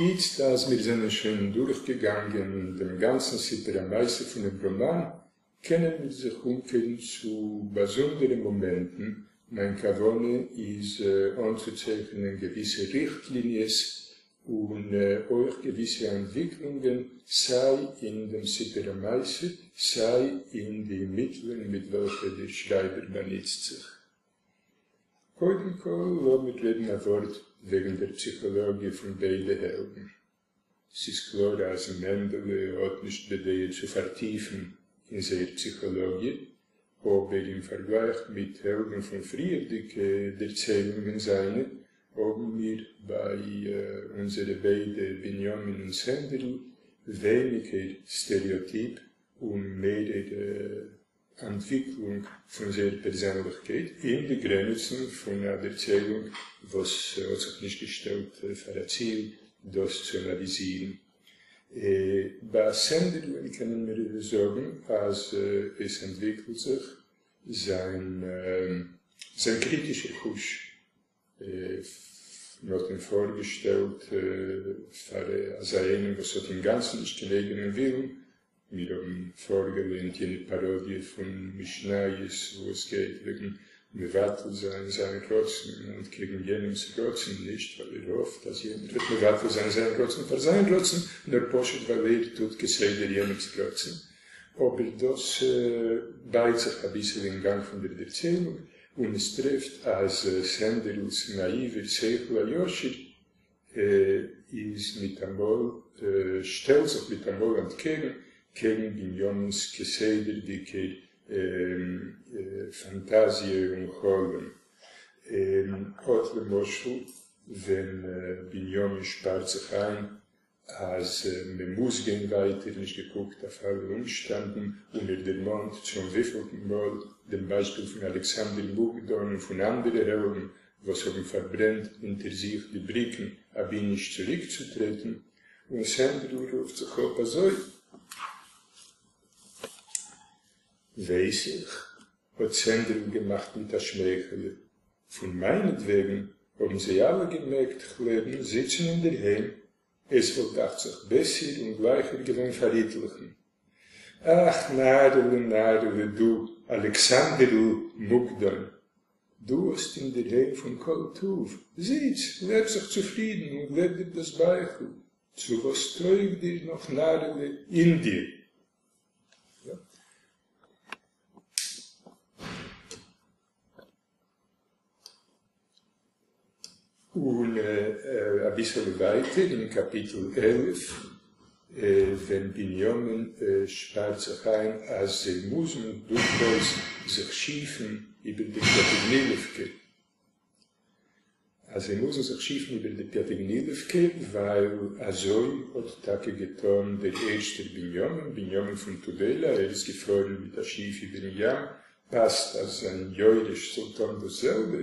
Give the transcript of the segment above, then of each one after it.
איצט אז מיר זענען שוין דורכגעגאנגען דעם גאנצן סיפור המעשה פונעם ראמאן, קענען מיר זיך אומקערן צו באזונדערע מאמענטן, מיין כוונה איז אנצוצייכענען געוויסע ריכטליניעס און אויך געוויסע אנטוויקלונגען סיי אין דעם סיפור המעשה סיי אין די מיטלען מיט וועלכע דער שרייבער באנוצט זיך. קודם כל לאמיר רעדן א ווארט וועגן דער פסיכאלאגיע פון ביידע העלדן. ס'איז קלאר אז מענדעלע האט נישט בדעה צו פארטיפן אין זייער פסיכאלאגיע, אבער אין פארגלייך מיט העלדן פון פריערדיגע דערציילונגען זיינע, האבן מיר ביי אונזערע ביידע בנימין און סענדערל ווייניגער סטעריאטיפ און מערער אנטוויקלונג פון זייער פערזענליכקייט אין די גרעניצן פון א דערציילונג וואס האט זיך נישט געשטעלט פאר א ציל דאס צו אנאליזירן. ביי סענדערלען קענען מיר זאגן אז עס אנטוויקלט זיך זיין זיין קריטישער חוש. מען האט אים פארגעשטעלט פאר אזא איינעם וואס האט אינגאנצן נישט קיין אייגענעם ווילן, מיר האבן פארגעליינט יענע פאראדיע פון משניות וואו עס גייט וועגן מבטל זיין זיין רצון אנטקעגן יענעמ'ס רצון, נישט ווייל ער האפט אז יענער וועט מבטל זיין זיין רצון פאר זיין רצון, נאר פשוט ווייל ער טוט כסדר יענעמ'ס רצון. אבער דאס בייט זיך אביסל אין גאנג פון דער דערציילונג, און עס טרעפט אז סענדערל'ס נאאיווער שכל הישר איז מיטאמאל שטעלט זיך מיטאמאל אנטקעגן קעגן בנימינ'ס כסדר'דיגער פאנטאזיע און חלום. אט למשל ווען בנימין שפארט זיך איין אז מען מוז גיין ווייטער נישט געקוקט אויף אלע אומשטאנדן, און ער דערמאנט צום וויפלטן מאל דעם ביישפיל פון אלכסנדר מוקדון און פון אנדערע העלדן וואס האבן פארברענט אונטער זיך די בריקן אבי נישט צוריקצוטרעטן, און סענדרל רופט זיך אפ אזוי, ווייס איך, האט סענדרל געמאכט מיט א שמייכעלע, פון מיינעטוועגן האבן זיי אלע געמעגט כ'לעבן זיצן אינדערהיים, עס וואלט דאכט זיך בעסער און גלייכער געווען פאר איטליכן. אך, נארעלע, נארעלע דו, אלכסנדר'ל מוקדון, דו האסט אינדערהיים פון כל טוב, זיץ, לעב זיך צופרידן און גלעט דיר דאס בייכל, צו וואס טויג דיר נאך נארעלע אינדיע? און אביסעלע ווייטער אין קאפיטל 11, ווען בנימין שפארט זיך איין אז זיי מוזן דורכאויס זיך שיפן איבער די פיאטיגנילעווקע, אז זיי מוזן זיך שיפן איבער די פיאטיגנילעווקע, ווייל אזוי האט טאקע געטאן דער ערשטער בנימין, בנימין פון טודעלא, ער איז געפארן מיט א שיף איבערן ים, פאסט אז זיין יורש זאל טאן דאס זעלבע,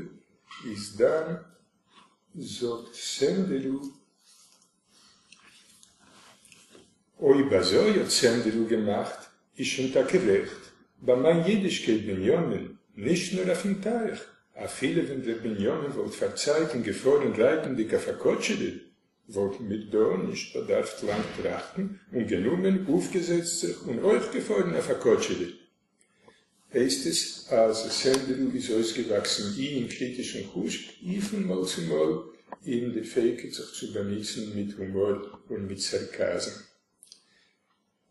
איז דאן זאגט סענדערל, אויב אזוי האט סענדערל געמאכט, איז שוין טאקע רעכט, ביי מיין אידישקייט בנימין, נישט נאר אויפן טייך, אפילו ווען דער בנימין וואלט פארצייטן געפארן רייטנדיג אויף א קאטשערע, וואלטן מיר דא נישט באדארפט לאנג טראכטן און גענומען, אויפגעזעצט זיך און אויך געפארן אויף א קאטשערע. הייסט עס אז סענדערל איז אויסגעוואקסן אי אין קריטישן חוש, אי פון מאל צו מאל אין דער פעאיגקייט זיך צו באנוצן מיט הומאר און מיט סארקאזם.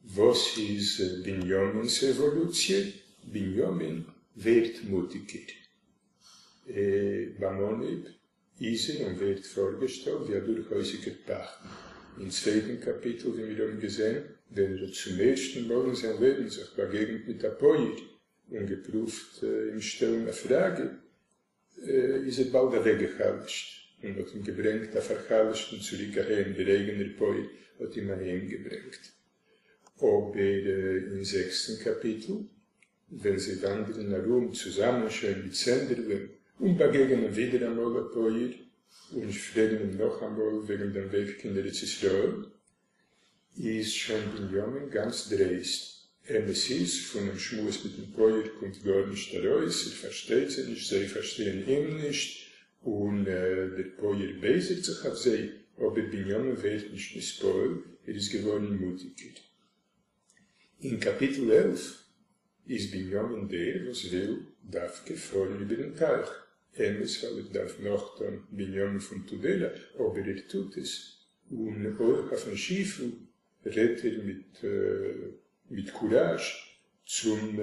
וואס איז בנימינ'ס עוואלוציע? בנימין ווערט מוטיגער. ביים אנהייב איז ער און ווערט פארגעשטעלט ווי א דורכאויסיגער פחדן. אין צווייטן קאפיטל, ווי מיר האבן געזען, ווען ער האט צום ערשטן מאל אין זיין לעבן זיך באגעגנט מיט א פויער און געפרואווט אים שטעלן א פראגע, איז ער באלד אוועקגע'חלש'ט און האט אים געברענגט א פאר'חלש'טן צוריק אהיים, דער אייגענער פויער האט אים אהיימגעברענגט. אבער אין זעקסטן קאפיטל ווען זיי וואנדערן ארום צוזאמען שוין מיט סענדערלען און באגעגענען ווידעראמאל א פויער און פרעגן אים נאכאמאל וועגן דעם וועג קיין ארץ ישראל, איז שוין בנימין גאנץ דרייסט. אמת איז, פונעם שמועס מיטן פויער קומט גארנישט ארויס, ער פארשטייט זיי נישט, זיי פארשטייען אים נישט, און דער פויער בייזערט זיך אויף זיי. אבער בנימין ווערט נישט נתפעל, ער איז געווארן מוטיגער. אין קאפיטל 11 איז בנימין דער וואס וויל דווקא פארן איבערן טייך, אמת ווייל ער דארף נאכטון בנימין פון טודעלא, אבער ער טוט עס, און אויך אויפן שיפל רעדט ער מיט מיט קוראזש צום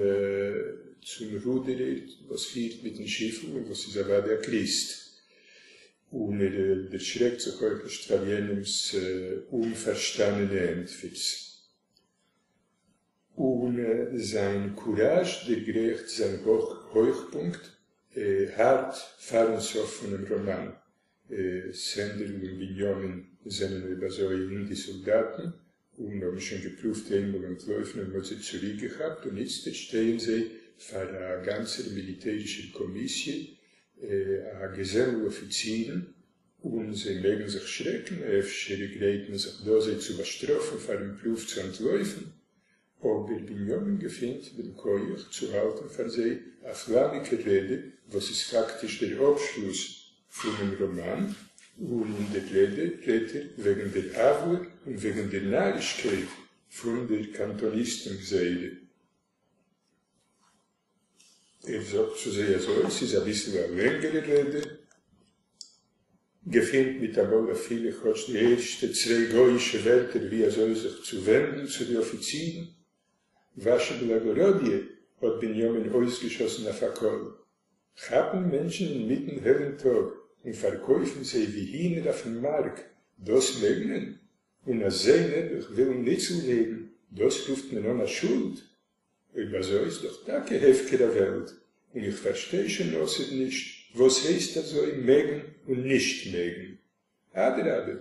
צום רודערער וואס פירט מיטן שיפל און וואס איז אוודאי א קריסט, און ער דערשרעקט זיך אויך נישט פאר יענעמס אומפארשטאנענע ענטפערס. און זיין קוראזש דערגרייכט זיין הויכפונקט הארט פארן סוף פונעם ראמאן. סענדערל און בנימין זענען אויב אזוי אין די סאלדאטן און האבן שוין געפרואווט איינמאל אנטלויפן און מ'האט זיי צוריקגעכאפט און איצטער שטייען זיי פאר א גאנצער מיליטערישער קאמיסיע, א געזעמל אפיצירן, און זיי מעגן זיך שרעקן, אפשר גרייט מען זיך דא זיי צו באשטראפן פארן פרואוו צו אנטלויפן, אבער בנימין געפינט דעם כח צו האלטן פאר זיי א פלאמיגע רעדע וואס איז פאקטיש דער אפשלוס פונעם ראמאן, און אין דער רעדע רעדט ער וועגן דער עוולה און וועגן דער נארישקייט פון דער קאנטאניסטן גזירה. ער זאגט צו זיי אזוי, ס'איז אביסל א לענגערע רעדע, געפינט מיטאמאל אפילו כאטש די ערשטע צוויי גוי'אישע ווערטער ווי אזוי זיך צו ווענדן צו די אפיצירן. וואשע בלאגאראדיע, האט בנימין אויסגעשאסן אויף א קול. כאפן מענטשן אינמיטן העלן טאג און פארקויפן זיי ווי הינער אויפן מארק, דאס מעג מען? און אז זיי נעבעך ווילן ניצול ווערן, דאס רופט מען אן א שולד? אויב אזוי איז דאך טאקע הפקר א וועלט, און איך פארשטיי שוין אסור נישט וואס הייסט אזוי מעגן און נישט מעגן. אדרבה,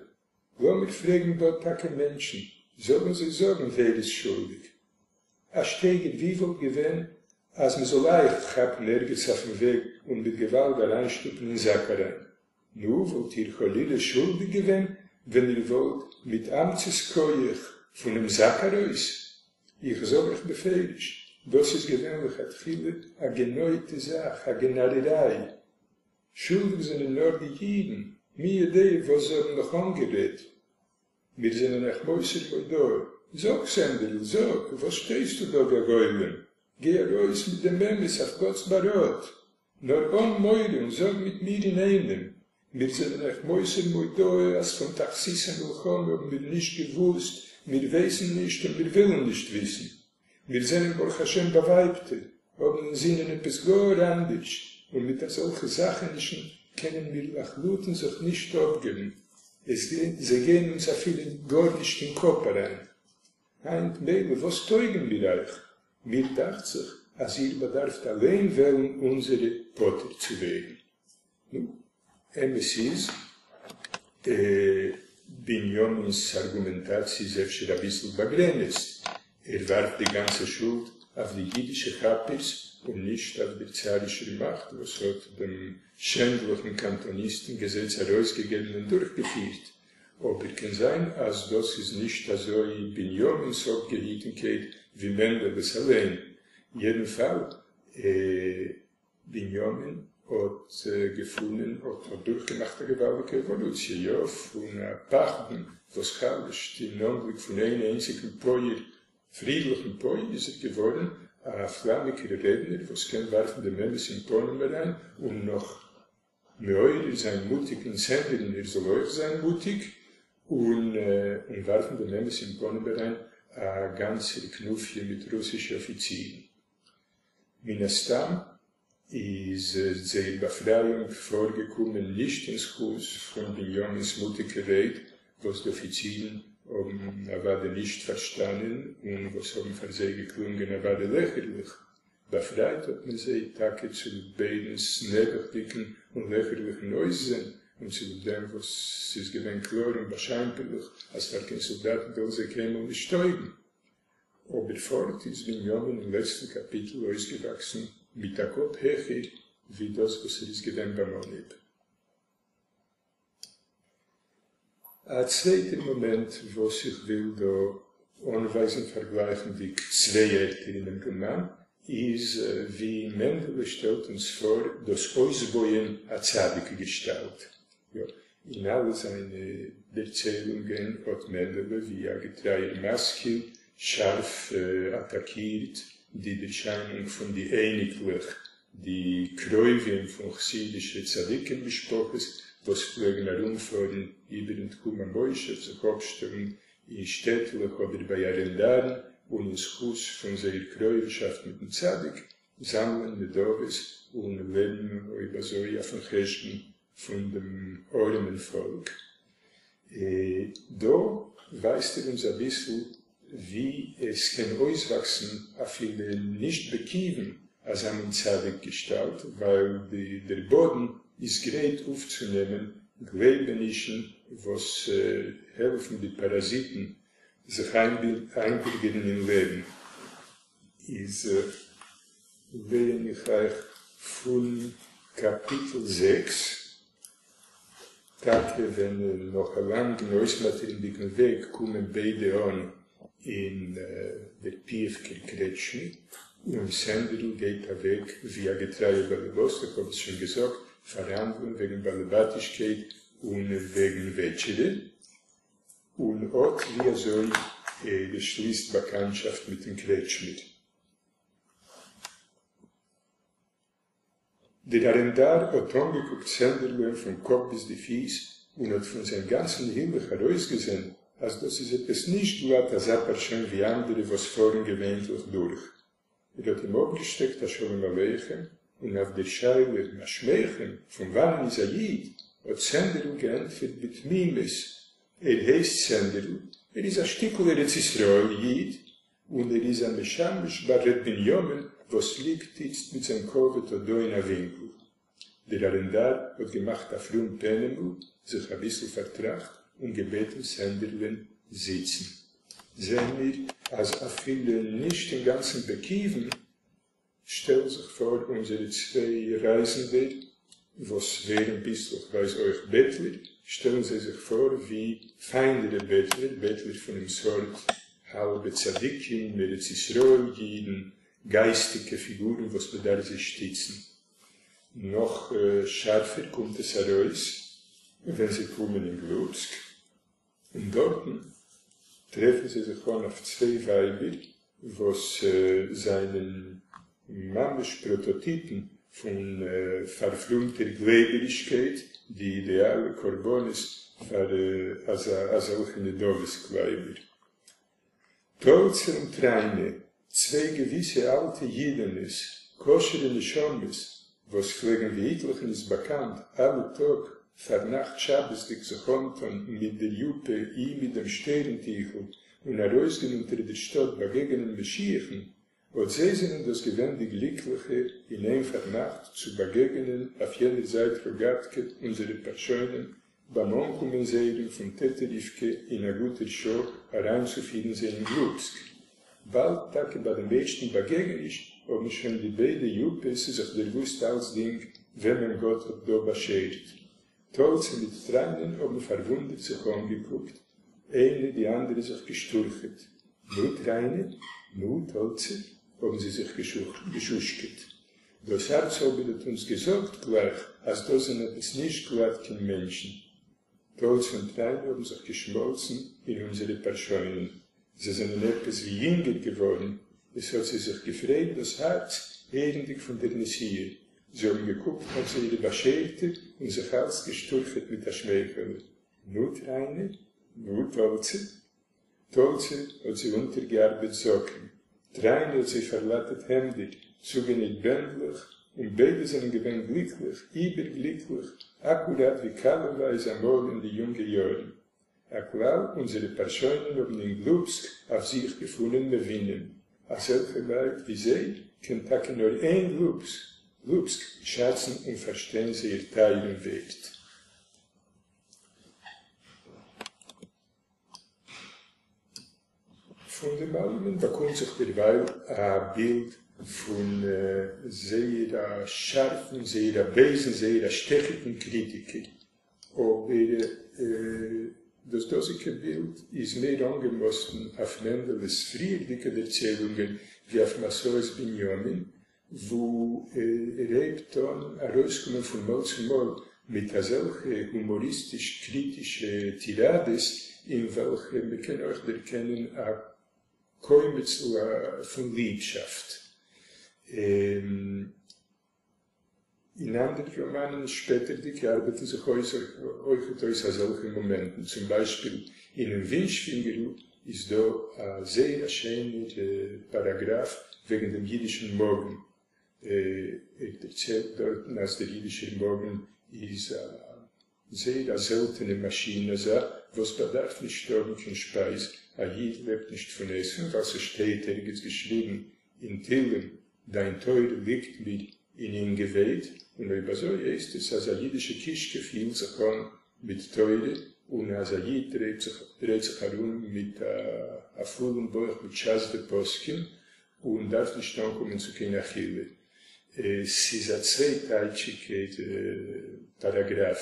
לאמיר פרעגן דא טאקע מענטשן, זאלן זיי זאגן ווער איז שולדיג. א שטייגער ווי וואלט געווען אז מ'זאל אייך כאפן ערגעץ אויפן וועג און מיט געוואלד אריינשטופן אין זאק אריין? נו, וואלט איר חלילה שולדיג געווען ווען איר וואלט מיט עמצעס כח פונעם זאק ארויס? איך זאג אייך בפירוש, דאס איז געווען לכתחילה א גענויטע זאך, א גענארעריי. שולדיג זענען נאר די אידן, מי יודע וואס זיי האבן נאך אנגערעדט. מיר זענען אייך מוסר מודעה. זאג, סענדערל, זאג, וואס שטייסטו דא ווי א גולם? גיי ארויס מיט דעם אמת אויף גאט'ס באראט. נאר אן מורא און זאג מיט מיר אינאיינעם, מיר זענען אייך מוסר מודעה אז פון תכסית המלחמה האבן מיר נישט געוואוסט, מיר ווייסן נישט און מיר ווילן נישט וויסן. מיר זענען ברוך השם באווייבטע, האבן אין זינען עפעס גאר אנדערש, און מיט אזעלכע זאכענישן קענען מיר לחלוטין זיך נישט אפגעבן, עס זיי גייען אונז אפילו גארנישט אין קאפ אריין. היינט מילא וואס טויגן מיר אייך? מיר דאכט זיך אז איר באדארפט אליין וועלן אונזערע פטור צו ווערן. נו, אמת איז, בנימינ'ס ארגומענטאציע איז אפשר אביסל באגרעניצט, ער ווארפט די גאנצע שולד אויף די אידישע כאפערס און נישט אויף דער צארישער מאכט וואס האט דעם שענדליכן קאנטאניסטן געזעץ ארויסגעגעבן און דורכגעפירט. אבער קען זיין אז דאס איז נישט אזוי בנימינ'ס אפגעהיטנקייט ווי מענדעלע'ס אליין. יעדנפאל, בנימין האט געפונען, האט האט דורכגעמאכט א געוואלדיגע עוואלוציע, יא, פון א פחדן וואס חלש'ט אין אנבליק פון איין איינציגן פויער, פרידליכן פויער, איז ער געווארן א פלאמיגער רעדנער וואס קען ווארפן דעם אמת אין פנים אריין און נאך מעורר זיין מוטיגן סענדערן ער זאל אויך זיין מוטיג און און ווארפן דעם אמת אין פנים אריין א גאנצער כנופיא מיט רוסישע אפיצירן. מן הסתם איז זייער באפרייאונג פארגעקומען נישט אין זכות פון בנימינ'ס מוטיגע רייד וואס די אפיצירן האבן אוודאי נישט פארשטאנען און וואס האבן פאר זיי געקלונגען אוודאי לעכערליך, באפרייט האט מען זיי טאקע צוליב ביידנ'ס נעבעכדיגן און לעכערליכן אויסזען און צוליב דעם וואס ס'איז געווען קלאר און באשיינפערליך אז פאר קיין סאלדאטן וועלן זיי קיינמאל נישט טויגן. אבער פארט איז בנימין אין לעצטן קאפיטל אויסגעוואקסן מיט א קאפ העכער ווי דאס וואס ער איז געווען ביים אנהייב. א צווייטער מאמענט וואס איך וויל דא אנווייזן פארגלייכנדיג צוויי ערטער אינעם ראמאן איז ווי מענדעלע שטעלט אונז פאר דאס אויסבויען א צדיק געשטאלט. יא. אין אלע זיינע דערציילונגען האט מענדעלע ווי א געטרייער משכיל שארף אטאקירט די דערשיינונג פון די אייניקלעך, די קרובים פון חסידישע צדיקים משפחות וואס פלעגן ארומפארן איבערן תחום המושב זיך אפשטעלן אין שטעטלעך אדער ביי ארענדארן און אין זכות פון זייער קרובהשאפט מיטן צדיק זאמלען נדבות און לעבן אויב אזוי אויפן חשבון פון דעם ארעמען פאלק. דא ווייזט ער אונז אביסל ווי עס קען אויסוואקסן אפילו נישט בכיוון אזא מין צדיק געשטאלט, ווייל דער באדן איז גרייט אויפצונעמען גלייבענישן וואס העלפן די פאראזיטן זיך איינבירגערן אין לעבן. איז לייען איך אייך פון קאפיטל זעקס, טאקע ווען נאך א לאנגן אויסמאטערנדיגן וועג קומען ביידע אן אין דער פיעווקער קרעטשמע, און סענדערל גייט אוועק ווי א געטרייע באלעבאסטע, כ'האב עס שוין געזאגט, פארהאנדלען וועגן באלעבאטישקייט און וועגן וועטשערע, און אט ווי אזוי ער שליסט באקאנטשאפט מיטן קרעטשמער. דער ארענדאר האט אנגעקוקט סענדערלען פון קאפ ביז די פיס און האט פון זיין גאנצן הילוך ארויסגעזען אז דאס איז עפעס נישט גלאט אזא פארשוין ווי אנדערע וואס פארן געווענטליך דורך. ער האט אים אפגעשטעקט א שלום עליכם און אויף דער שאלה מה שמכם, פון וואנען איז א איד, האט סענדערל געענטפערט בתמימות, ער הייסט סענדערל, ער איז א שטיקל ארץ ישראל איד, און ער איז א משמש ביי ר' בנימין וואס ליגט איצט מיט זיין כבוד אט דא אין א ווינקל. דער ארענדאר האט געמאכט א פרום פענעמל, זיך אביסל פארטראכט און געבעטן סענדערלען זיצן. זעען מיר אז אפילו נישט אינגאנצן בכיוון שטעלן זיך פאר אונזערע צוויי רייזנדער וואס ווערן ביסלעכווייז אויך בעטלער, שטעלן זיי זיך פאר ווי פיינערע בעטלער, בעטלער פונעם סארט האלבע צדיקים, ארץ ישראל אידן, גייסטיגע פיגורן וואס מ'דארף זיי שטיצן. נאך שארפער קומט עס ארויס ווען זיי קומען אין גלופסק, און דארטן טרעפן זיי זיך אן אויף צוויי ווייבער וואס זענען ממש פראטאטיפן פון פארפרומטער גלייבערישקייט, די אידעאלע קרבנות פאר אזעלכע נדבות קלייבער. טאָלצע און טריינע, צוויי געוויסע אַלטע ייִדענעס, כּשרע נשמות, וואָס פֿלעגן, ווי איטלעכן איז באַקאַנט, אַלע טאָג פֿאַרנאַכט שבתדיק זיך אָנטאָן מיט דער יופּע אי מיט דעם שטערנטיכל און אַרויסגיין אונטער דער שטאָט באַגעגענען משיחן, אָט זיי זענען דאָס געווען די גליקלעכע אין איין פֿאַרנאַכט צו באַגעגענען אויף יענער זייט ראָגאַטקע אונדזערע פּאַרשוינען ביים אָנקומען זייערן פֿון טעטעריווקע אין אַ גוטער שעה אַריינצופֿירן זיי אין גלופּסק. באַלד טאַקע ביי דעם ערשטן באַגעגעניש האָבן שוין די ביידע יופּעס זיך דערוווּסט אַלצדינג, וועמען גאָט האָט דאָ באַשערט. טאָלצע מיט טריינען האָבן פֿאַרוווּנדערט זיך אָנגעקוקט, איינע די אַנדערע זיך געשטורכעט. נו, טריינע? נו, טאָלצע? האָבן זיי זיך געשושקעט. דאָס האַרץ אָבער האָט אונדז געזאָגט גלײַך, אַז דאָס זענען עפּעס נישט גלאַט קיין מענטשן. טאָלצע און טריינע האָבן זיך געשמאָלצן אין אונדזערע פּאַרשוינען. זיי זענען עפּעס ווי ייִנגער געוואָרן. עס האָט זיי זיך געפֿרייט דאָס האַרץ, הערנדיק פֿון דער נסיעה. זיי האָבן געקוקט אויף זייערע באַשערטע און זיך אַלץ געשטורכעט מיט אַ שמייכעלע. נו, טריינע? נו, טאָלצע? טאָלצע האָט זיי אונטערגעאַרבעט זאָקן, טריינע האָט זיי פֿאַרלאַטעט העמדער, צוגענייט בענדלעך, און ביידע זענען געווען גליקלעך, איבערגליקלעך, אַקוראַט ווי כּלהווייז אַמאָל אין די יונגע יאָרן. הכּלל, אונדזערע פּאַרשוינען האָבן אין גלופּסק אויף זיך געפֿונען מבֿינים. אַזעלכע לײַט ווי זיי קען טאַקע נאָר אין גלופּסק, גלופּסק שאַצן און פֿאַרשטיין זייער טײַערן ווערט. פון דעם אלעמען באקומט זיך דערווייל א בילד פון זייער א שארפן, זייער א בייזן, זייער א שטעכיגן קריטיקער, אבער דאס דאזיגע בילד איז מער אנגעמאסטן אויף מענדעלע'ס פריערדיגע דערציילונגען ווי אויף מסעות בנימין, וואו ער הייבט אן ארויסקומען פון מאל צו מאל. מיט אזעלכע הומאריסטיש-קריטישע טיראדעס, אין וועלכע מען קען אויך דערקענען א קוימעצל פון ליבשאפט. אין אנדערע ראמאנען שפעטערדיגע ארבעטן זיך אויס אויכעט אויס אזעלכע מאמענטן, צום ביישפיל אינעם ווינטשפינגערל איז דא א זייער א שיינער פאראגראף וועגן דעם אידישן מאגן. ער דערציילט דארטן אז דער אידישער מאגן איז א זייער א זעלטענע מאשין אזא וואס באדארף נישט האבן קיין שפייז, א איד לעבט נישט פון עסן ווייל ס'שטייט ערגעץ געשריבן אין תהלים דיין תורה ליגט מיר אין אינגעווייד, און אויב אזוי הייסט עס אז א אידישע קישקע פילט זיך אן מיט תורה, און אז א איד דרייט זיך ארום מיט א פולן בויך מיט שס ופוסקים און דארף נישט אנקומען צו קיין אכילה. ס'איז א צווייטייטשיגע פאראגראף,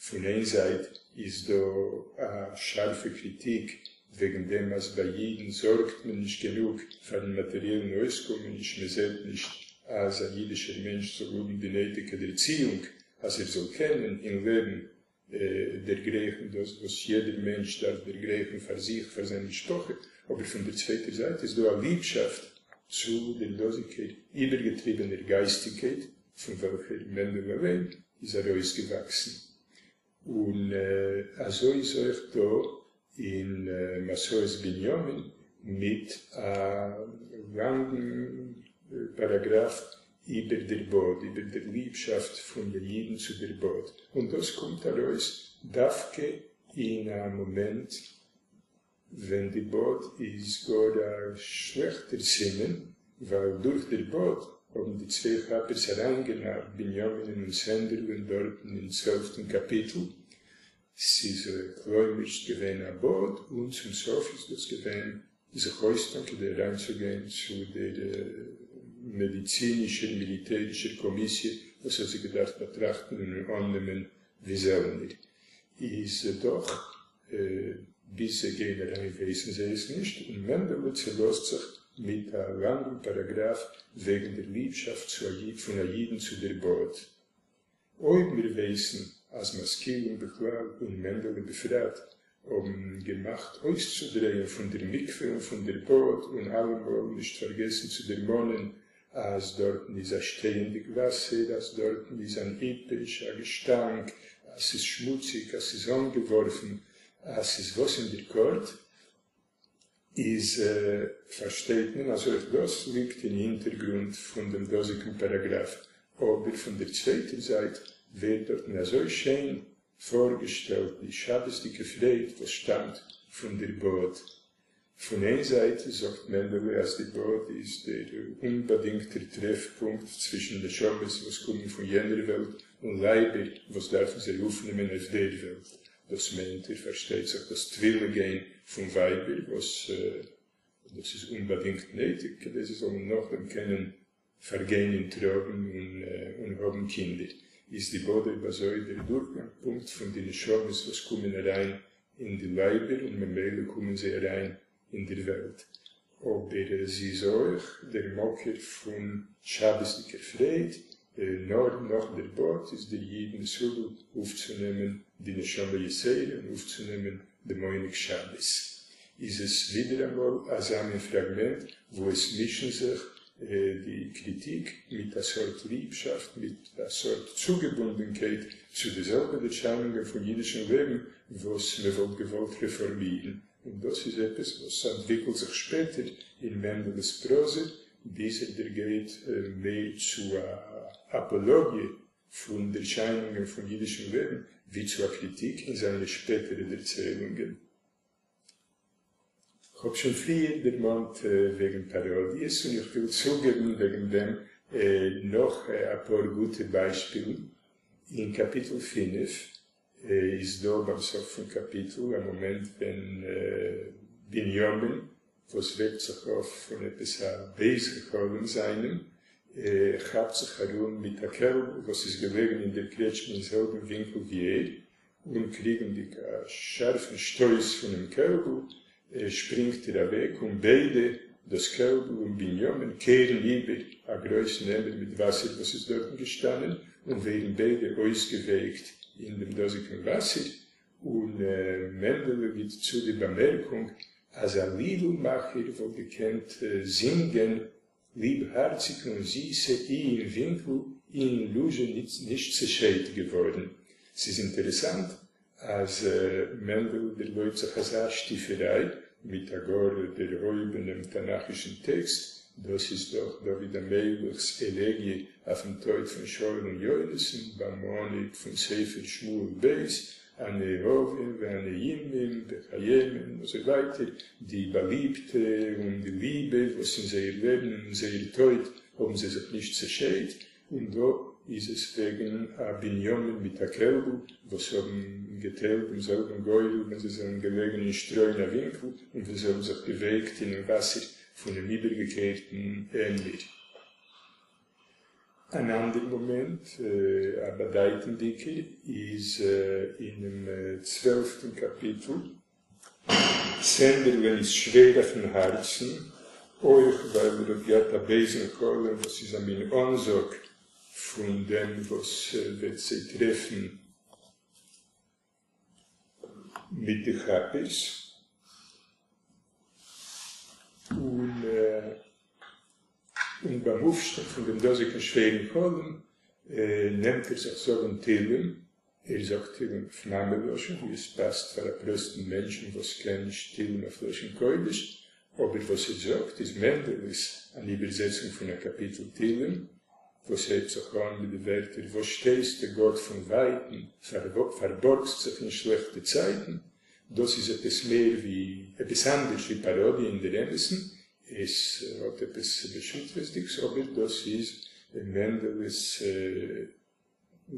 פון איין זייט איז דא א שארפע קריטיק וועגן דעם אז ביי אידן זארגט מען נישט גענוג פארן מאטעריעלן אויסקומעניש, מען זעט נישט אז א אידישער מענטש זאל האבן די נויטיגע ערציאונג אז ער זאל קענען אין לעבן דערגרייכן דאס וואס יעדער מענטש דארף דערגרייכן פאר זיך, פאר זיין משפחה, אבער פון דער צווייטער זייט איז דא א ליבשאפט צו דער דאזיגער איבערגעטריבענער גייסטיגקייט פון וועלכער מענדעלע אליין איז ארויסגעוואקסן. און אזוי איז אויך דא אין מסעות בנימין מיט א לאנגן פאראגראף איבער דער באד, איבער דער ליבשאפט פון די אידן צו דער באד, און דאס קומט ארויס דווקא אין א מאמענט ווען די באד איז גאר א שלעכטער סימן, ווייל דורך דער באד האבן די צוויי כאפערס אריינגענארט בנימינ'ען און סענדערלען דארטן אין צוועלפטן קאפיטל, ס'איז כלומר'שט געווען א באד, און צום סוף איז דאס געווען זיך אויסטון כדי אריינצוגיין צו דער מעדיצינישער מיליטערישער קאמיסיע וואס האט זיי געדארפט באטראכטן און אננעמען ווי זעלנער. איז דאך ביז זיי גייען אריין ווייסן זיי עס נישט, און מענדעלע צעלאזט זיך מיט א לאנגן פאראגראף וועגן דער ליבשאפט פון א אידן צו דער באד. אויב מיר ווייסן אז משכילים בכלל און מענדעלע בפרט האבן געמאכט אויסצודרייען פון דער מקווה און פון דער באד און אלעמאל נישט פארגעסן צו דערמאנען אז דארטן איז א שטייענדיג וואסער, אז דארטן איז אן עיפוש, א געשטאנק, אז ס'איז שמוציג, אז ס'איז אנגעווארפן, אז ס'איז וואס אין דער קארט, איז פארשטייט מען אז אויך דאס ליגט אין הינטערגרונט פון דעם דאזיגן פאראגראף, אבער פון דער צווייטער זייט ווערט דארטן אזוי שיין פארגעשטעלט די שבת'דיגע פרייד וואס שטאמט פון דער באד. פון איין זייט זאגט מענדעלע אז די באד איז דער אומבאדינגטער טרעפפונקט צווישן נשמות וואס קומען פון יענער וועלט און לייבער וואס דארפן זיי אויפנעמען אויף דער וועלט, דאס מיינט ער פארשטייט זיך דאס טבילה גיין פון ווייבער וואס דאס איז אומבאדינגט נויטיג כדי זיי זאלן נאכדעם קענען פארגיין אין טראגן און האבן קינדער, איז די באד אויב אזוי דער דורכגאנג פונקט פון די נשמות וואס קומען אריין אין די לייבער און ממילא קומען זיי אריין אין דער וועלט, אבער זי איז אויך דער מקור פון שבת'דיגער פרייד, נאר נאך דער באד איז דער איד מסוגל אויפצונעמען די נשמה יתירה און אויפצונעמען דעם עונג שבת. איז עס ווידעראמאל אזא מין פראגמענט וואו עס מישן זיך די קריטיק מיט א סארט ליבשאפט, מיט א סארט צוגעבונדענקייט צו די זעלבע ערשיינונגען פון אידישן לעבן וואס מען וואלט געוואלט רעפארמירן, און דאס איז עפעס וואס אנטוויקלט זיך שפעטער אין מענדעלע'ס פראזע, ביז ער דערגייט מער צו א אפאלאגיע פון ערשיינונגען פון אידישן לעבן ווי צו א קריטיק אין זיינע שפעטערע דערציילונגען. כ'האב שוין פריער דערמאנט וועגן פאראדיעס און איך וויל צוגעבן וועגן דעם נאך אפאר גוטע ביישפילן. אין קאפיטל 5 איז דא ביים סוף פון קאפיטל א מאמענט ווען בנימין וואס וועקט זיך אויף פון עפעס א בייזן חלום זיינעם כאפט זיך ארום מיט א קעלבל וואס איז געלעגן אין דער קרעטשמע אין זעלבן ווינקל ווי ער, און קריגנדיג א שארפן שטויס פונעם קעלבל שפרינגט ער אוועק און ביידע דאס קעלבל און בנימין קערן איבער א גרויסן עמער מיט וואסער וואס איז דארטן געשטאנען, און ווערן ביידע אויסגעווייקט אין דעם דאזיגן וואסער, און מענדעלע גיט צו די באמערקונג אז א לידל-מאכער וואלט געקענט זינגען ליבהארציגע און זיסע אי אין ווינקל אי אין לוזשע נישט צעשיידט געווארן. ס'איז אינטערעסאנט אז מענדעלע דערלויבט זיך אזא שטיפעריי מיט א גאר דערהויבענעם תנכישן טעקסט, דאס איז דאך דוד המלך'ס עלעגיע אויפן טויט פון שאול און יונתן ביים אנהייב פון ספר שמואל ב', הנאהבים והנעימים בחייהם און אזוי ווייטער, די באליבטע און די ליבע וואס אין זייער לעבן און אין זייער טויט האבן זיי זיך נישט צעשיידט, און דא איז עס וועגן א בנימין מיט א קעלבל וואס האבן געטיילט דעם זעלבן גורל ווען זיי זענען געלעגן אין שטרוי אין א ווינקל און ווען זיי האבן זיך געווייקט אינעם וואסער פונעם איבערגעקערטן עמער. אן אנדער מאמענט, א באדייטנדיקער, איז אינעם צוועלפטן קאפיטל. סענדערלען איז שווער אויפן הארצן, אויך ווייל ער האט געהאט א בייזן חלום וואס איז א מין אנזאג פון דעם וואס וועט זיי טרעפן מיט די כאפערס, און און ביים אויפשטיין פון דעם דאזיגן שווערן חלום נעמט ער זיך זאגן תהלים, ער זאגט תהלים אויף מאמע לשון ווי עס פאסט פאר א פראסטן מענטשן וואס קען נישט תהלים אויף לשון קודש, אבער וואס ער זאגט איז מענדעלע'ס אן איבערזעצונג פון א קאפיטל תהלים וואס הייבט זיך אן מיט די ווערטער וואס שטייסטו גאט פון ווייטן, פארבארגסט זיך אין שלעכטע צייטן, דאס איז עפעס מער ווי עפעס אנדערש ווי פאראדיע אין דער אמת'ן, עס האט עפעס בשותפות'דיגס אבער דאס איז מענדעלע'ס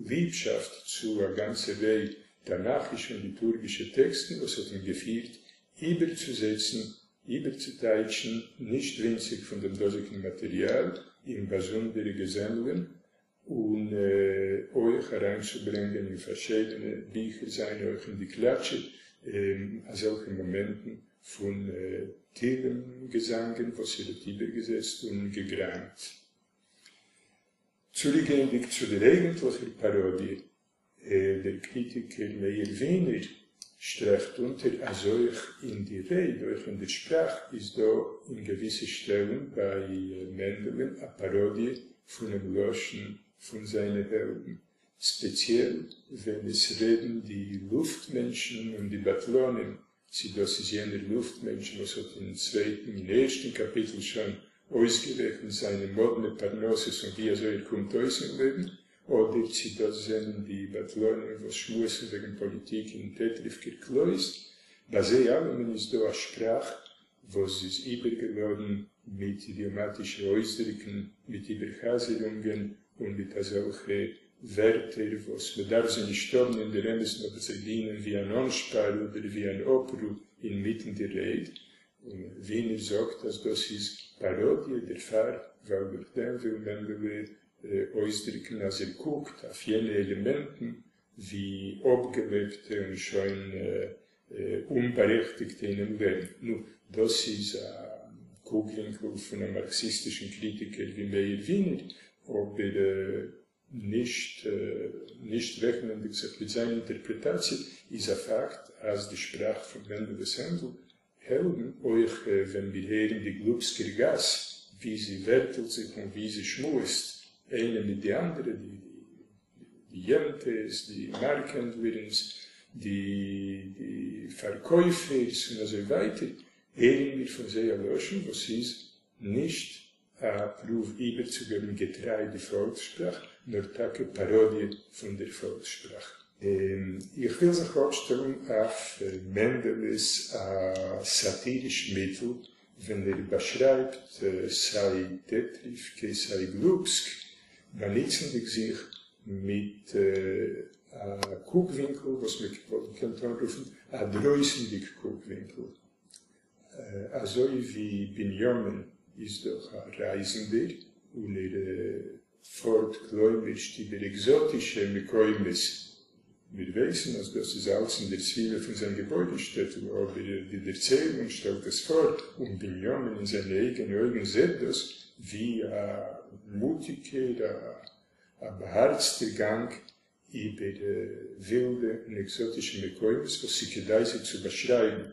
ליבשאפט צו א גאנצע ריי תנכישע און ליטורגישע טעקסטן וואס האט אים געפירט איבערצוזעצן, איבערצוטייטשן נישט ווינציג פון דעם דאזיגן מאטעריאל אין באזונדערע געזעמלען און אויך אריינצוברענגען אין פארשיידענע ביכער זיינע אויך אין די קלאטשע אזעלכע מאמענטן פון תהילים געזאנגען וואס ער האט איבערגעזעצט און געגראמט. צוריקגייענדיג צו דער אייגנטליכער פאראדיע, דער קריטיקער מאיר ווינער שטרייכט אונטער אז אויך אין די רייד, אויך אין דער שפראך, איז דא אין געוויסע שטעלן ביי מענדעלען א פאראדיע פונעם לשון פון זיינע העלדן, ספעציעל ווען עס רעדן די לופט-מענטשן און די בטלנים צי דאס איז יענער לופט-מענטש וואס האט אין צווייטן, אין ערשטן קאפיטל שוין אויסגערעכנט זיינע מאדנע פרנסות און ווי אזוי ער קומט אויס אין לעבן, אדער צי דאס זענען די בטלנים וואס שמועסן וועגן פאליטיק אין טעטריווקער קלויז. ביי זיי אלעמען איז דא א שפראך וואס איז איבערגעלאדן מיט אידיאמאטישע אויסדריקן, מיט איבערחזרונגען און מיט אזעלכע ווערטער וואס מ'דארף זיי נישט האבן אין דער אמת'ן אבער זיי דינען ווי אן אנשפאר אדער ווי אן אפרו אינמיטן די רייד, און ווינער זאגט אז דאס איז פאראדיע דערפאר ווייל דורך דעם וויל מענדעלע אויסדריקן אז ער קוקט אויף יענע עלעמענטן ווי אפגעלעבטע און שוין אומבארעכטיגטע אינעם לעבן. נו, דאס איז א קוק-ווינקל פון א מארקסיסטישן קריטיקער ווי מאיר ווינער, אבער נישט נישט רעכענענדיג זיך מיט זיין אינטערפרעטאציע, איז א פאקט אז די שפראך פון מענדעלע'ס העלדן, אויך ווען מיר הערן די גלופסקער גאס, ווי זי ווערטלט זיך און ווי זי שמועסט איינע מיט די אנדערע, די יענטעס, די מארק-הענדלערינס, די פארקויפערס און אזוי ווייטער, הערן מיר פון זיי א לשון וואס איז נישט א פרואוו איבערצוגעבן געטריי די פאלקס-שפראך, נאר טאקע פאראדיע פון דער פאלקס-שפראך. איך וויל זיך אפשטעלן אויף מענדעלע'ס א סאטיריש מיטל ווען ער באשרייבט סיי טעטריווקע סיי גלופסק, באנוצנדיג זיך מיט א קוק-ווינקל וואס מען וואלט געקענט אנרופן א דרויסנדיג קוק-ווינקל. אזוי ווי בנימין איז דאך א רייזנדער און ער פארט כלומר'שט איבער עקזאטישע מקומות. מיר ווייסן, אז דאס איז אלץ אין דער סביבה פון זיין געבוירן-שטעטל, אבער די דערציילונג שטעלט עס פאר, און בנימין אין זיינע אייגענע אויגן זעט דאס ווי א מוטיגער, א באהארצטער גאנג איבער ווילדע און עקזאטישע מקומות וואס ס'איז כדאי זיי צו באשרייבן.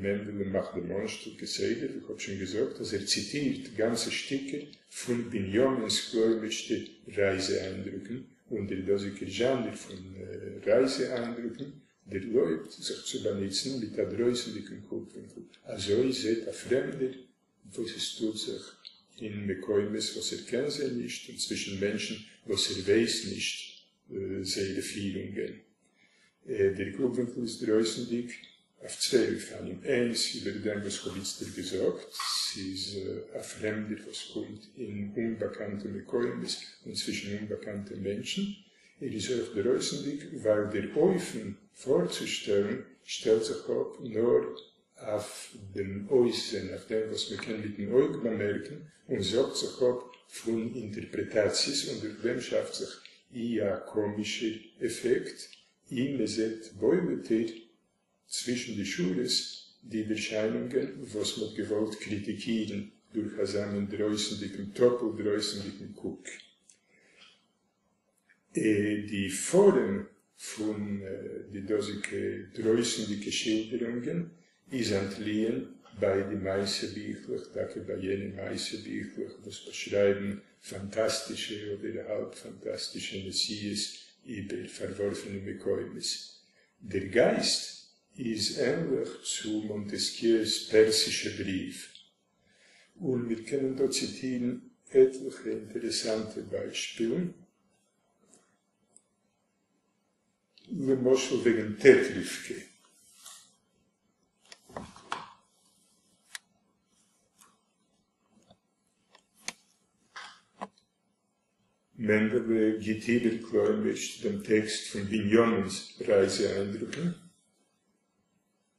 מענדעלע מאכט דעם אנשטעל כסדר, ווי כ'האב שוין געזאגט, אז ער ציטירט גאנצע שטיקער פון בנימינ'ס כלומר'שטע רייזע-איינדרוקן, און דער דאזיגער זשאנער פון רייזע-איינדרוקן דערלויבט זיך צו באנוצן מיט א דרויסנדיגן קוק-ווינקל, אזוי זעט א פרעמדער וואס עס טוט זיך אין מקומות וואס ער קען זיי נישט און צווישן מענטשן וואס ער ווייס נישט זייערע פירונגען. דער קוק-ווינקל איז דרויסנדיג אויף צוויי אופנים, איינס איבער דעם וואס כ'האב איצטער געזאגט, ס'איז א פרעמדער וואס קומט אין אומבאקאנטע מקומות און צווישן אומבאקאנטע מענטשן, ער איז אויך דרויסנדיג ווייל דער אופן פארצושטעלן שטעלט זיך אפ נאר אויף דעם אויסזען, אויף דעם וואס מען קען מיטן אויג באמערקן, און זאגט זיך אפ פון אינטערפרעטאציעס, און דורך דעם שאפט זיך אי א קאמישער עפעקט, אי מען זעט בולט'ער צווישן די שורות די ערשיינונגען וואס מ'האט געוואלט קריטיקירן דורך אזא מין דרויסנדיגן, טאפל-דרויסנדיגן קוק. די פארעם פון די דאזיגע דרויסנדיגע שילדערונגען איז אנטליען ביי די מעשה ביכלעך, טאקע ביי יענע מעשה ביכלעך וואס באשרייבן פאנטאסטישע אדער האלב פאנטאסטישע נסיעות איבער פארווארפענע מקומות. דער גייסט איז ענליך צו מאנטעסקיו'ס פערסישע בריוו, און מיר קענען דא ציטירן עטליכע אינטערעסאנטע ביישפילן, למשל וועגן טעטריווקע. מענדעלע גיט איבער כלומרשט דעם טעקסט פון בנימינ'ס רייזע-איינדרוקן.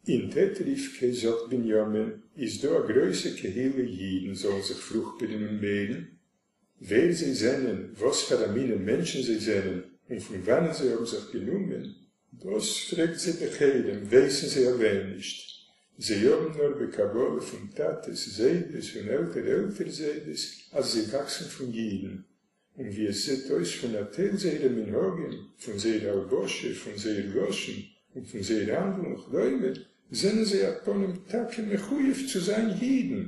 אין טעטריווקע, זאגט בנימין, איז דא א גרויסע קהילה אידן זאלן זיך פרוכפערן און מערן. ווער זיי זענען, וואס פאר א מינע מענטשן זיי זענען, און פון וואנען זיי האבן זיך גענומען, דאס פרעגט זיי בחרם, ווייסן זיי אליין נישט. זיי האבן נאר בקבלה פון טאטעס, זיידעס און עלטער עלטער זיידעס אז זיי וואקסן פון אידן, און ווי עס זעט אויס פון א טייל זייערע מנהגים, פון זייער הלבשה, פון זייער לשון, און פון זייער האנדלן וכדומה, זענען זיי א פנים טאקע מחויב צו זיין אידן,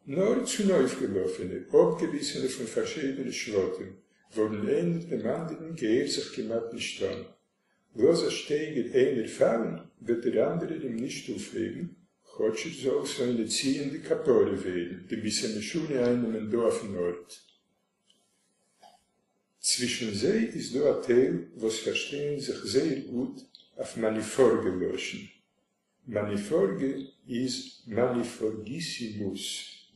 נאר צונויפגעלאפענע, אפגעריסענע פון פארשידענע שבטים, ווארום איינער דעם אנדערן געהערט זיך כמעט נישט אן. לאז א שטייגער איינער פאלן, וועט דער אנדערער אים נישט אויפהייבן, כאטש ער זאל שונא ציון די כפרה ווערן, די מיתה משונה אייננעמען דא אויפן ארט. צווישן זיי איז דא א טייל וואס פארשטייען זיך זייער גוט אויף מאניפארגע לשון. מאניפארגע איז מאניפארגיסימוס,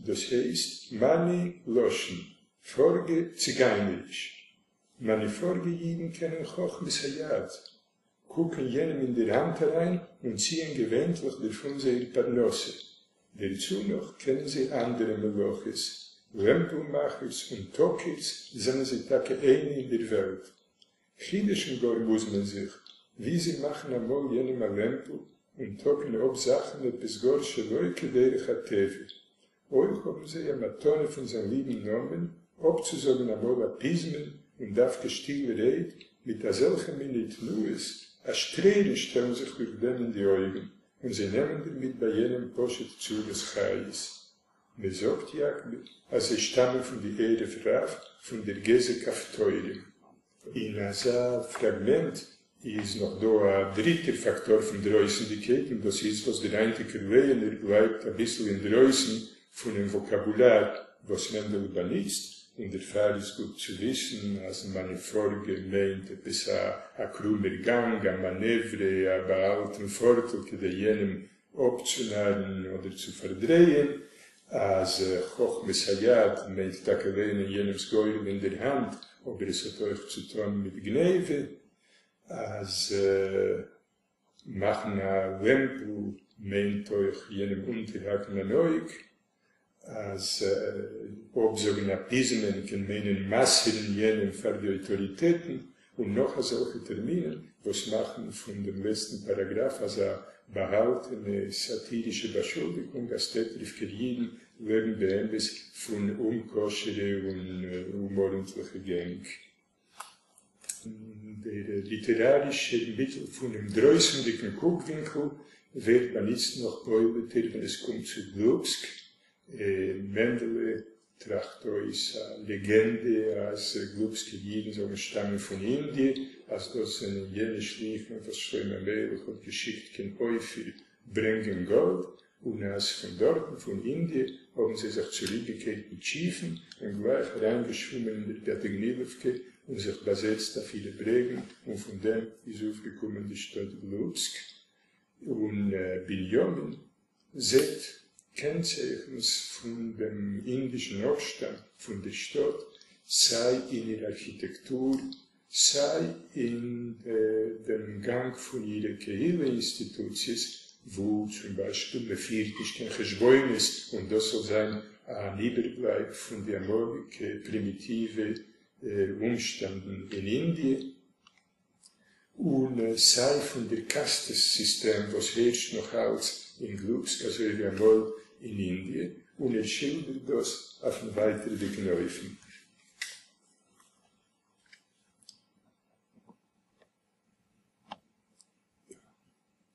דאס הייסט מאני לשון, פארגע ציגיינעריש. מאניפארגע אידן קענען חכמת היד, קוקן יענעם אין דער האנט אריין און ציען געווענטליך דערפון זייער פרנסה. דערצו נאך קענען זיי אנדערע מלאכות, לעמפל מאכערס און טאקערס זענען זיי טאקע איינע אין דער וועלט. חידוש'ן גאר מוז מען זיך, ווי זיי מאכן אמאל יענעם א לעמפל און טאקן אפ זאכן עפעס גאר שלא כדרך הטבע. אויך האבן זיי א מתנה פון זיין ליבן נאמען אפצוזאגן אמאל א פזמון און דווקא שטילערהייט מיט אזעלכע מיני תנועות אז טרערן שטעלן זיך דורך דעם אין די אויגן און זיי נעמען דערמיט ביי יענעם פשוט צרות חיות. מען זאגט יאקבי אז זיי שטאמען פון די ערב רב פון דער גזע כפתורים. אין אזא פראגמענט איז נאך דא א דריטער פאקטאר פון דרויסנדיגקייט און דאס איז וואס דער היינטיגער לייענער בלייבט אביסל אינדרויסן פונעם וואקאבולאר וואס מענדעלע באנוצט, און דערפאר איז גוט צו וויסן אז מאניפארגע מיינט עפעס א קרומער גאנג, א מאנעוורע, א באהאלטן פארטל כדי יענעם אפצונארן אדער צו פארדרייען, אז חכמת היד מיינט טאקע לייענען יענעמס גורל אין דער האנט, אבער עס האט אויך צו טון מיט גניבה, אז מאכן א לעמפל מיינט אויך יענעם אונטערהאקן אן אויג, אז אפזאגן א פזמון קען מיינען מסר'ן יענעם פאר די אויטאריטעטן. און נאך אזעלכע טערמינען וואס מאכן פון דעם לעצטן פאראגראף אזא באהאלטענע סאטירישע באשולדיגונג אז טעטריווקער אידן לעבן באמת פון אומ'כשר'ע און אומארנטליכע גענג. דער ליטערארישער מיטל פונעם דרויסנדיגן קוק-ווינקל ווערט באנוצט נאך בולט'ער ווען עס קומט צו גלופסק. מענדעלע טראכט אויס א לעגענדע אז גלופסקער אידן זאלן שטאמען פון אינדיע, אז דאס זענען יענע שליחים וואס שלמה המלך האט געשיקט קיין אופיר ברענגען גאלד, און אז פון דארטן פון אינדיע האבן זיי זיך צוריקגעקערט מיט שיפן און גלייך אריינגעשווומען אין דער פּיאַטיגנילעווקע און זיך באזעצט אויף אירע ברעגן, און פון דעם איז אויפגעקומען די שטאט גלופסק. און בנימין זעט קענצייכנס פון דעם אינדישן אפשטאם פון דער שטאט, סיי אין איר ארכיטעקטור, סיי אין דעם גאנג פון אירע קהילה אינסטיטוציעס, וואו צום ביישפיל מען פירט נישט קיין חשבונות און דאס זאל זיין אן איבערבלייב פון די אמאליגע פרימיטיווע אומשטאנדן אין אינדיע, און סיי פון דער קאסטעס סיסטעם וואס הערשט נאך אלץ אין גלופסק אזוי ווי אמאל אין אינדיע, און ער שילדערט דאס אויפן ווייטערדיגן אופן.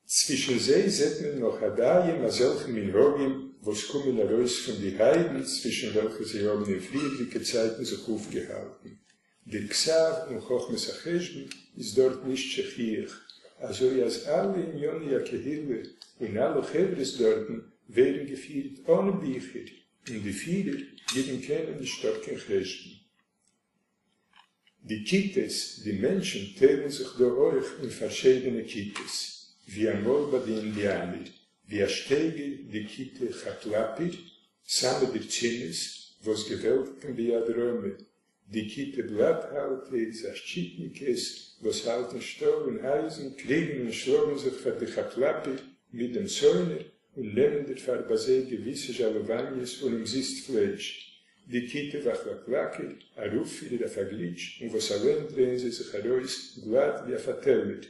צווישן זיי זעט מען נאך עד היום אזעלכע מנהגים וואס קומען ארויס פון די היידן צווישן וועלכע זיי האבן אין פריערדיגע צייטן זיך אויפגעהאלטן. דער כתב און חכמת החשבון איז דארט נישט שכיח, אזוי אז אלע ענייני הקהילה און אלע חברות דארטן ווערן געפירט אן ביכער, און די פירער גיבן קיינעם נישט אפ קיין חשבון. די כיתות, די מענטשן טיילן זיך דא אויך אין פארשיידענע כיתות, ווי אמאל ביי די אינדיאנער, ווי א שטייגער די כיתה כאפלאפער, סאמע דער צימעס, וואס געוועלטיגן ביד רמה, די כיתה בלאט-האלטער, זאשטשיטניקעס, וואס האלטן שטאל און אייזן, קריגן און שלאגן זיך פאר די כאפלאפער מיט דעם שונא, און נעמען דערפאר ביי זיי געוויסע זשאלעוואניעס און אומזיסט פלייש. די כיתה וואכלאקלאקער, ארויפפירער אויף א גליטש, און וואס אליין דרייען זיי זיך ארויס גלאט ווי אויף א טעלער.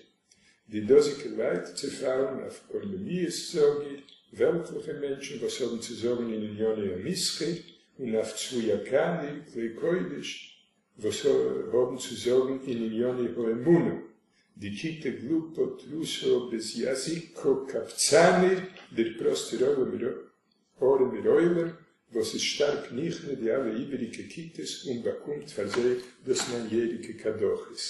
די דאזיקע לייט צעפאלן אויף קוממיות זאגער, וועלטליכע מענטשן וואס האבן צו זאגן אין ענייני המסחר, און אויף צבויאקאנער כלי קודש וואס האבן צו זאגן אין ענייני האמונה. די כיתה גלופא טרוסא בעזיאזיקא קבצנער, דער פראסטער ארעמער עולם וואס איז שטארק נכנע די אלע איבעריגע כיתות און באקומט פאר זיי דאס ניין יעריגע קדחות.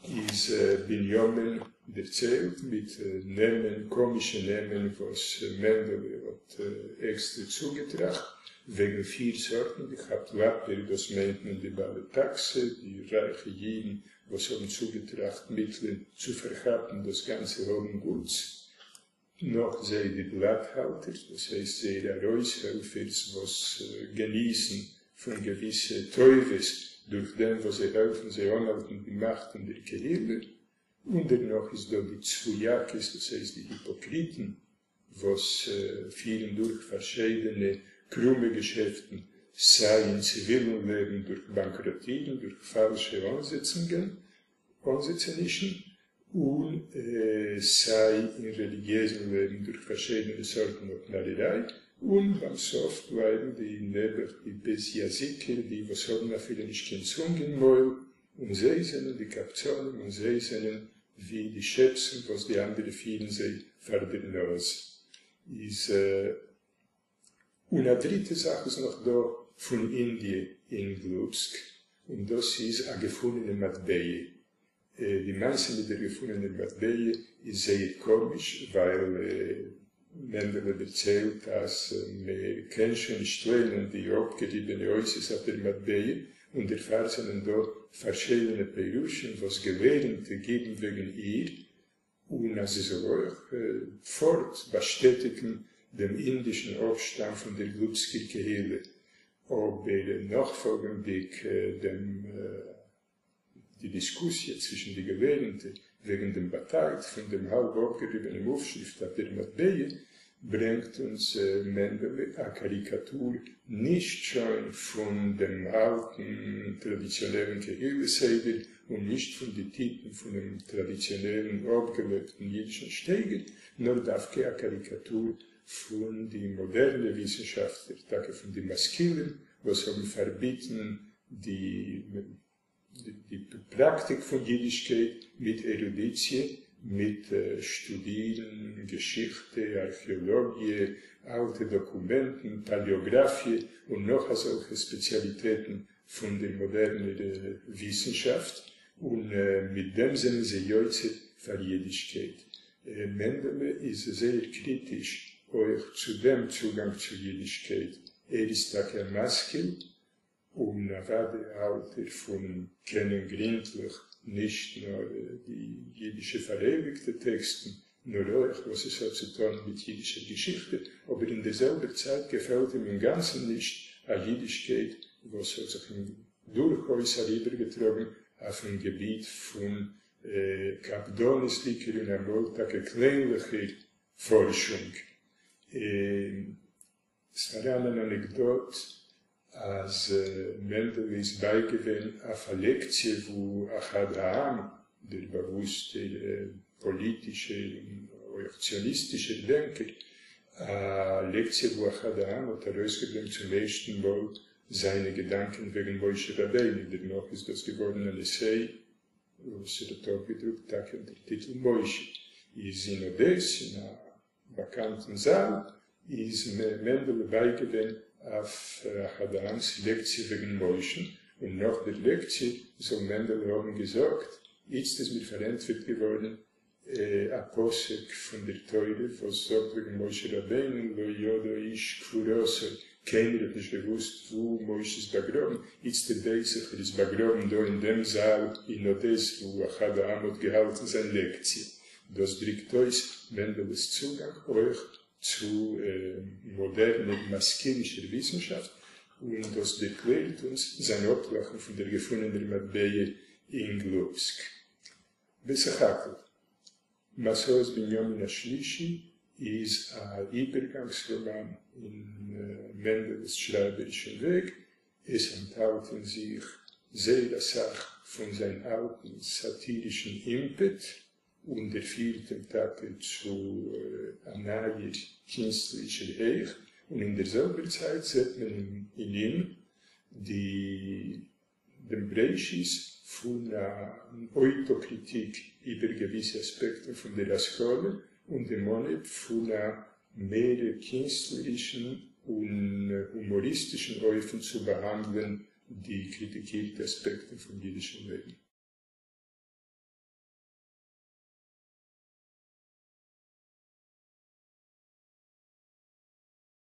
איז בנימין דערציילט מיט נעמען, קאמישע נעמען וואס מענדעלע האט עקסטער צוגעטראכט, וועגן פיר סארטן, די כאפלאפער, דאס מיינט מען די בעלי טאקסע, די רייכע אידן וואס האבן צוגעטראכט מיטלען צו פארכאפן דאס גאנצע האב און גוטס, נאך זיי די בלאט-האלטערס, דאס הייסט זייערע ארויסהעלפערס וואס געניסן פון געוויסע טובות דורך דעם וואס זיי העלפן זיי אנהאלטן די מאכט אין דער קהילה, און דערנאך איז דא די צבויאקעס, דאס הייסט די היפאקריטן וואס פירן דורך פארשיידענע קרומע געשעפטן סיי אין ציווילן לעבן דורך באנקראטירן דורך פאלשע אנזעצונגען, אנזעצענישן, און סיי אין רעליגיעזן לעבן דורך פארשיידענע סארטן אפנארעריי, און ביים סוף בלייבן די נעבעך די בעזיאזיקער, די וואס האבן אפילו נישט קיין צונג אין מויל, און זיי זענען די קבצנים און זיי זענען ווי די שעפסן וואס די אנדערע פירן זיי פאר דער נאז. איז און א דריטע זאך איז נאך דא פון אינדיע אין גלופסק, און דאס איז א געפונענע מטבע. די מעשה מיט דער געפונענער מטבע איז זייער קאמיש, ווייל מענדעלע דערציילט אז מען קען שוין נישט ליינען די אפגעריבענע אותיות אויף דער מטבע, און דערפאר זענען דא פארשידענע פירושים וואס געלערנטע גיבן וועגן איר, און אז זי זאל אויך פארט באשטעטיגן דעם אינדישן אפשטאם פון דער גלופסקער קהילה, אבער נאכפאלגנדיג דעם די דיסקוסיע צווישן די געלערנטע וועגן דעם באטייט פון דעם האלב אפגעריבענעם אויפשריפט אויף דער מטבע, ברענגט אונז מענדעלע א קאריקאטור נישט שוין פון דעם אלטן טראדיציאנעלן קהילה סדר און נישט פון די טיפן פונעם טראדיציאנעלן אפגעלעבטן אידישן שטייגער, נאר דווקא א קאריקאטור פון די מאדערנע וויסנשאפטלער, טאקע פון די משכילים וואס האבן פארביטן די די פראקטיק פון אידישקייט מיט ערודיציע, מיט שטודירן געשיכטע, ארכעאלאגיע, אלטע דאקומענטן, פאלעאגראפיע און נאך אזעלכע ספעציאליטעטן פון דער מאדערנער וויסנשאפט, און מיט דעם זענען זיי יוצא פאר אידישקייט. מענדעלע איז זייער קריטיש אויך צו דעם צוגאנג צו אידישקייט, ער איז טאקע א משכיל, און אוודאי האלט ער פון קענען גרינטליך נישט נאר די אידישע פאראייביגטע טעקסטן, נאר אויך וואס עס האט צו טאן מיט אידישער געשיכטע, אבער אין דער זעלבער צייט געפעלט אים אינגאנצן נישט א אידישקייט וואס האט זיך דורכאויס אריבערגעטראגן אויפן געביט פון קפדנות'דיגער און אמאל טאקע קליינליכער פארשונג. ס'פאראן אן אנעקדאט אז מענדעלע איז בייגעווען אויף א לעקציע וואו אחד העם, דער באוואוסטער פאליטישער און אויך ציוניסטישער דענקער, א לעקציע וואו אחד העם האט ארויסגעברענגט צום ערשטן מאל זיינע געדאנקען וועגן משה רבינו, דערנאך איז דאס געווארן אן עסיי וואס ער האט אפגעדרוקט טאקע אונטערן טיטל משה, איז אין אדעס אין א באקאנטן זאל איז מענדעלע בייגעווען אויף אחד העם'ס לעקציע וועגן משה'ן, און נאך דער לעקציע זאל מענדעלע האבן געזאגט, איצט איז מיר פארענטפערט געווארן א פסוק פון דער תורה וואס זאגט וועגן משה רבינו לא ידע איש קבורתו, קיינער האט נישט געוואוסט וואו משה איז באגראבן, איצטער ווייס איך ער איז באגראבן דא אין דעם זאל אין אדעס וואו אחד העם האט געהאלטן זיין לעקציע. דאס דריקט אויס מענדעלע'ס צוגאנג אויך צו מאדערנער משכילישער וויסנשאפט, און דאס דערקלערט אונז זיין אפלאכן פון דער געפונענער מטבע אין גלופסק. בסך הכל, מסעות בנימין השלישי איז א איבערגאנגס-ראמאן אין מענדעלע'ס שרייבערישן וועג, עס אנטהאלט אין זיך זייער אסאך פון זיין אלטן סאטירישן אימפעט, און דערפירט אים טאקע צו א נייער קינסטלערישער הייך, און אין דער זעלבער צייט זעט מען אין אים די דעם בראשית פון אן אויטאקריטיק איבער געוויסע אספעקטן פון דער השכלה, און דעם אנהייב פון א מער קינסטלערישן און הומאריסטישן אופן צו באהאנדלען די קריטיקירטע אספעקטן פון אידישן לעבן.